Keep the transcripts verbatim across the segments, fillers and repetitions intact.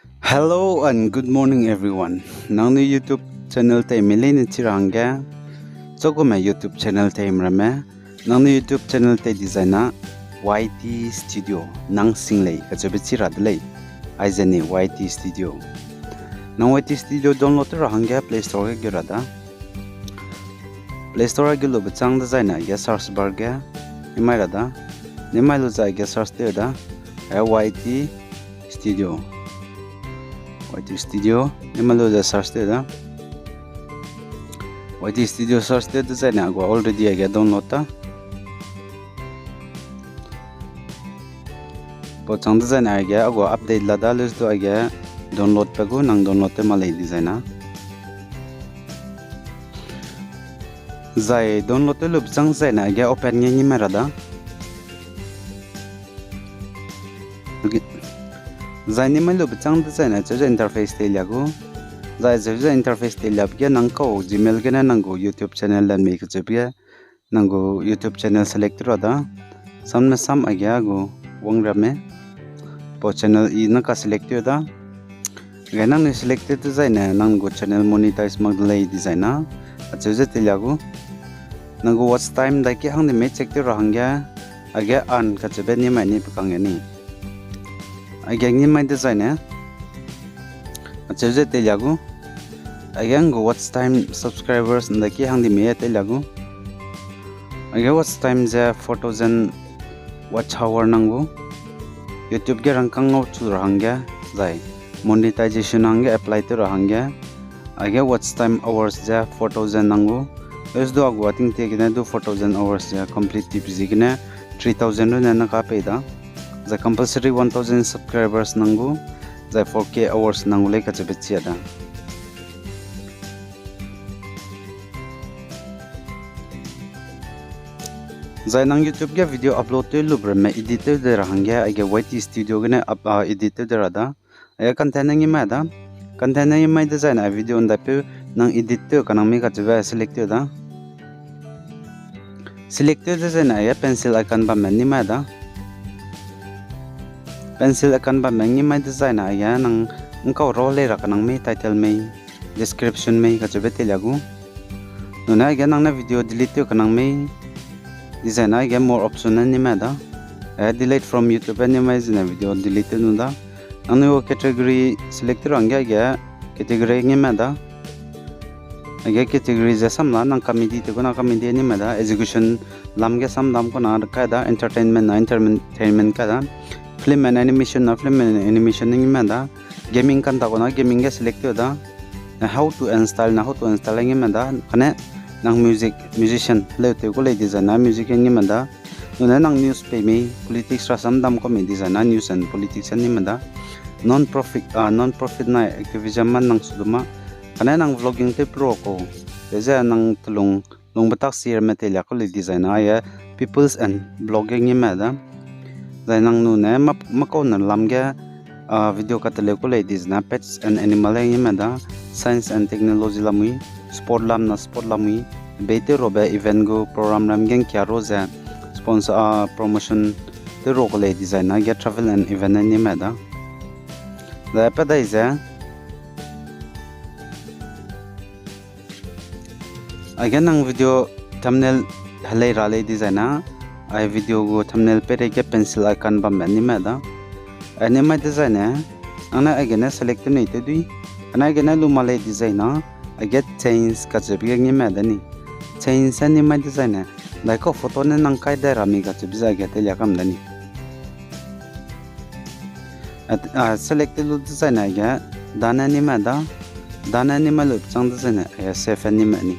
Hello and good morning everyone. Nangnui YouTube channel tei mi leine chi ra hangge, chagume YouTube channel tei mi ramme, nangnui YouTube channel tei dizai na Y T Studio nang sing lei kacheube chi ra de lei. Aize ni Y T Studio. Nang Y T Studio download tew ra hangge Play Store ge gu ra da. Play Store ge lube châng dezai ne aige search bar ge nimai ra da. Nimai lu zai aige search tew da. A Y T Studio. Y T Studio. Nimai lu zai search tew da. Y T Studio search tew dezai ne a gu already aige download ta. Pau châng dezai ne aige a gu update la da lus du aige download pe gu nang download tew ma lei dizai na. Zai download tew lube châng zai ne aige open nge nimai ra da. Zai nimai lube châng dezai ne acheu ze interface teilia gu. Zai acheu ze interface teiliabe ge nang kau Gmail gene nang gu YouTube channel lan mei kacheube ge nang gu YouTube channel select tew ra da. Samne sam aige a gu wang ramme. Pau channel i nang ka select tew da. Aige nangnui select tew dezai ne nang gu channel monetize mak de lei dizai na. Acheu ze teilia gu. Nang gu watch time dai ki hang di mei check tew ra hangge. Aige earn kacheube nimai ni pe kang ge ni. Aige nimai dezai ne. Acheu ze teilia gu. Aige nang gu watch time subscribers ndai ki hang di mei teilia gu. Aige watch time ze four thousand watch hour nang gu. YouTube ge rangkâng ngau chu ra hangge, zai monetization hangge apply tew ra hangge. Aige watch time hours ze four thousand nang gu. Us du a gu a tingtie gene du four thousand hours ze complete tip ziegene three thousand rune nang ka pei da. Zai compulsory one thousand subscribers nang gu. Zai four K hours nang gu lei kacheube chia da. Zai nang YouTube ge video upload tew lube ramme edit tew de ra hangge aige Y T Studio gene up-, ah, edit tew de ra da. Aige content ne nimai da. Content ne nimai dezai ne a video ndaipeu nang edit tew kanang mei kacheube select tew da. Select tew dezai ne aige pencil icon bamme nimai da. Pencil icon bamme nimai dezai ne aige nang nkau ro lei ra kanang mei, title mei, description mei kacheube teilia gu. Nune aige nang ne video delete tew kanang mei dezai ne aige more option ne nimai da. Aige delete from YouTube ne nimai zene video delete tew nu da. Nangnui gu category select tew ra hangge aige category nimai da. Aige category ze sam la nang comedy tew gu na comedy nimai da. Education lam ge sam dam ku na kai da. Entertainment na entertainment kai da. Film and animation na film and animation nimai da. Gaming kan ta ku na gaming ge select tew da. How to install na how to install nimai da. Kane nang music, musician leu tew ku lei dezai na music nimai da. Nune nang news pei mei, politics ra sam dam ku mei dezai na news and politics nimai da. Non-profit, ah, non-profit na activism ma nang su du ma. Kane nang vlogging tew pro ku. Teze nang telung lungbe tak si ramme teilia ku lei dezai na aige peoples and vlogging nimai da. Zai nang nune ma, makau ne lam ge, ah, video kateleu ku lei dezai na pets and animal nimai da, science and technology lamui, sport lam na sport lamui, bei tew robe event gu program ram ge ngkia ro ze sponsor, ah, promotion tew ro ku lei dezai na ge travel and event nimai da. Zai pe dai ze aige nang video thumbnail helei ra lei dezai na, ai video gu thumbnail peireige pencil icon bambe nimai da. Ai nimai dezai ne, nang ne aigene select tew nei tew dui. Kane aigene lu ma lei dezai na, aige change kacheube ge nimai da ni. Change nimai dezai ne, ndaikau photo ne nang kai dai ra mi kacheube ze aige teilia kam da ni. At, ah, select tew lu dezai ne aige done nimai da, done nimai lu chang dezai ne aige save nimai ni.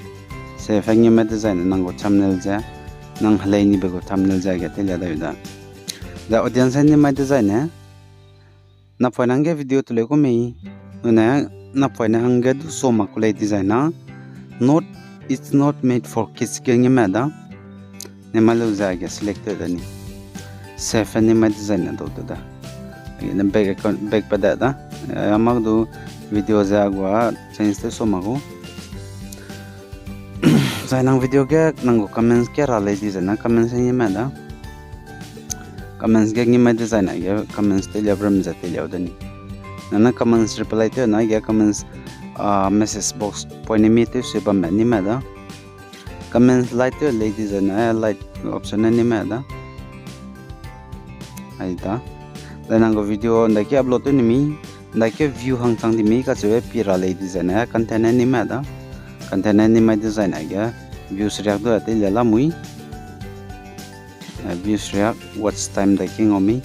Save nimai dezai ne nang gu thumbnail ze, nang helei nibe gu thumbnail ze aige teilia dai da. Zai audience nimai dezai ne, napoine hangge video teleu ku mei, nune napoine hangge du sa mak ku lei dezai na, not, it's not made for kids ge nimai da. Nimai lu ze aige select tew da ni. Save nimai dezai ne dau tew da. Aigene back account, back pa da da. Eh, mak du video ze a gua change tew sa mak gu. Zai nang video ge nang gu comments ke ra lei dezai na comments nimai da. Comments ge nimai dezai na ge comments teilia bram ze teiliau da ni. Nane comments reply tew na ge comments, ah, message box point ni mi tew sui bamme ni me da. Comments like tew lei di zai na like option ne ni me da. Ai da. Zai nang gu video ndai ke upload tew ni mi, ndai ke view hang chang di mi kacheube pi ra lei di zai na content ne ni me da. Content ne ni mai di zai na ge views riak du tei le la mui. Eh, views riak, watch time dai ke ngau mi.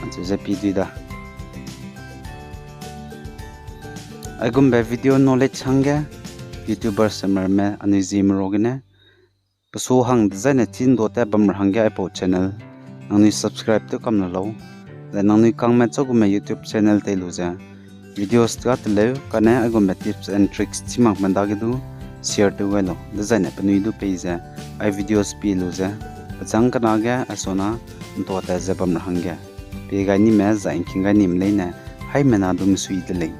Acheu ze pi dui da. Aigumbe video knowledge hangge, YouTuber semerme anui Zeme ro gene pesu hang dezaine chî ’ndu te bam ra hangge aipau channel nangnui subscribe tew kam la lau. Zai nangnui kangme chagume YouTube channel tei lu ze videos ga teleu kane aigumbe tips and tricks chî makme dage du share tew gai lau. Dezaine penui du pei ze ai videos pi lu ze pechâng kena ge aisona ’ntua tat ze bam ra hangge pie gai nime zai ’ngking gai nime leine haimena du mesui de lei.